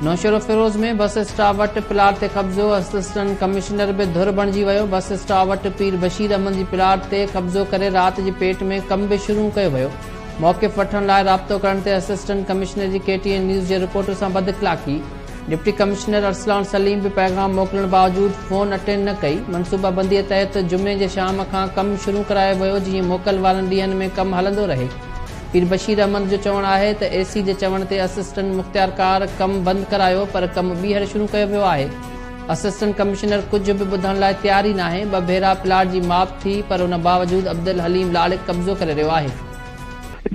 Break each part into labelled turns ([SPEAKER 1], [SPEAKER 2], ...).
[SPEAKER 1] Naushahro Feroze ۾ bus stop وٽ plot تي قبضو، اسسٽنٽ ڪمشنر به ڌر بڻجي ويو، بس اسٽاپ وٽ پير بشير احمد جي پلاٽ تي قبضو ڪري رات جي پيٽ ۾ ڪم به شروع ڪيو ويو، موقف وٺڻ لاء رابطو ڪرڻ تي اسسٽنٽ ڪمشنر جي ڪي ٽي اين نيوز جي رپورٽر سان بداخلاقي، ڊپٽي ڪمشنر ارسلان سليم به پيغام موڪلڻ باوجود فون اٽينڊ نه ڪئي، منصوبابندي تحت جمعي جي شام کان ڪم شروع ڪرايو ويو جيئن موڪل وارن ڏينهن ۾ ڪم هلندو رهي. پير بشير احمد جو چوڻ آهي ته اي سي جي چوڻ تي اسسٽنٽ مختيارڪار ڪم بند ڪرايو پر ڪم ٻيهر شروع ڪيو ويو آهي، اسسٽنٽ ڪمشنر ڪجهه به ٻڌڻ لاء تيار ئي ناهي، ٻه ڀيرا پلاٽ جي ماپ ٿي پر ان باوجود عبدالحليم لاڙڪ قبضو ڪري رهيو آهي.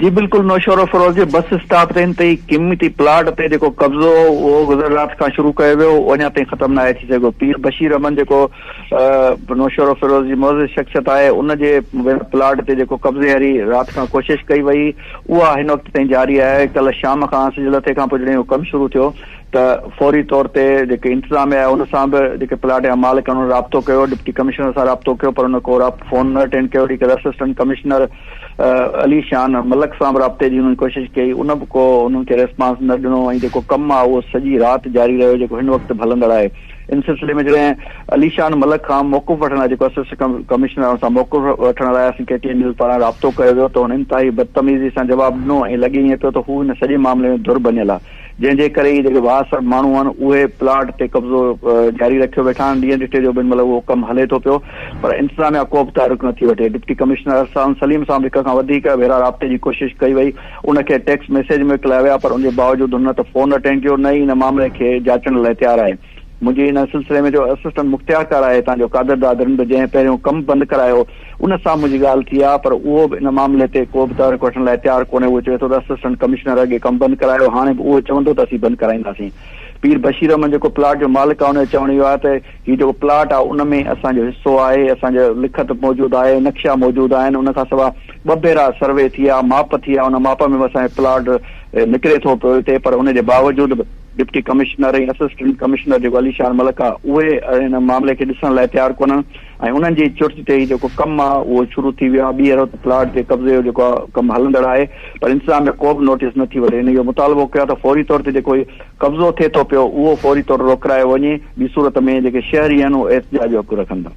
[SPEAKER 2] جي بلڪل نوشهروفيروز جي بس اسٽاپ تي انتهائي قيمتي پلاٽ تي جيڪو قبضو هو اهو گذريل رات کان شروع ڪيو ويو اهو اڃا تائين ختم ناهي ٿي سگهيو پير بشير احمد جيڪو نوشهروفيروز جي معزز شخصيت آهي ان جي پلاٽ تي جيڪو قبضي واري رات کان ڪوشش ڪئي وئي اها هن وقت تائين جاري آهي ڪلهه شام کان سج لٿي کان پوء جڏهن اهو ڪم شروع ٿيو ته فوري طور تي جيڪي انتظاميا آهي ان سان به جيڪي پلاٽ جا مالڪ آهن انهن رابطو ڪيو ڊپٽي ڪمشنر سان رابطو ڪيو پر ان ڪو فون نه اٽينڊ ڪيو جيڪر اسسٽنٽ ڪمشنر علي شان ملڪ سان به رابطي جي انهن ڪوشش ڪئي ان به ڪو انهن کي ريسپانس نه ڏنو ۽ جيڪو ڪم آهي اهو سڄي رات جاري رهيو جيڪو هن وقت به هلندڙ آهي ان سلسلي ۾ جڏهن علي شان ملڪ کان موقف وٺڻ لاء جيڪو اسسٽنٽ ڪمشنر آهي ان سان موقف وٺڻ لاء اسين ڪي ٽي اين نيوز پاران رابطو ڪيو ويو ته هن انتهائي بدتميزي سان جواب ڏنو ۽ لڳي ائين پيو ته هو هن سڄي معاملي ۾ ڌر بنيل آهي جنهن جي ڪري ئي جيڪي بااثر ماڻهو آهن اهي پلاٽ تي قبضو جاري رکيو ويٺا آهن ڏينهن ڏٺي جو به هن مهل اهو ڪم هلي ٿو پيو پر انتظاميا ڪو به تحرڪ نٿي وٺي ڊپٽي ڪمشنر ارسلان سليم سان به هڪ کان وڌيڪ ڀيرا رابطي جي ڪوشش ڪئي وئي ان کي ٽيڪسٽ ميسيج موڪليا ويا پر ان جي باوجود هن نه ته فون اٽينڊ ڪيو نه ئي ان معاملي کي جاچڻ لاء تيار آهي. منهنجي ان سلسلي ۾ جو اسسٽنٽ مختيارڪار آهي هتان جو قادر داد رند جنهن پهريون ڪم بند ڪرايو ان سان منهنجي ڳالهه ٿي آهي پر اهو به ان معاملي تي ڪو به تحرڪ وٺڻ لاء تيار ڪونهي اهو چوي ٿو ته اسسٽنٽ ڪمشنر اڳي ڪم بند ڪرايو هاڻي به اهو چوندو ته اسين بند ڪرائينداسين. پير بشير احمد جيڪو پلاٽ جو مالڪ آهي ان جو چوڻ اهو آهي ته هي جيڪو پلاٽ آهي ان ۾ اسان جو حصو آهي اسان جو لکت موجود آهي نقشا موجود آهن ان کان سواء ٻه ڀيرا سروي ٿي آهي ماپ ٿي آهي ان ماپ ۾ به اسان جو پلاٽ نڪري ٿو پيو هتي پر ان جي باوجود به ڊپٽي ڪمشنر ۽ اسسٽنٽ ڪمشنر جيڪو علي شان ملڪ آهي اهي ان معاملي کي ڏسڻ لاء تيار ڪونهن ۽ انهن جي چرچ تي هي جيڪو ڪم آهي اهو شروع ٿي ويو آهي ٻيهر اتي پلاٽ تي قبضي جو جيڪو ڪم هلندڙ آهي پر انتظاميا ڪو به نوٽيس نه ٿي وٺي هن اهو مطالبو ڪيو آهي ته فوري طور تي جيڪو هي قبضو ٿئي ٿو پيو اهو فوري طور روڪرايو وڃي ٻي صورت ۾ جيڪي شهري آهن اهي احتجاج جو حق رکن ٿا.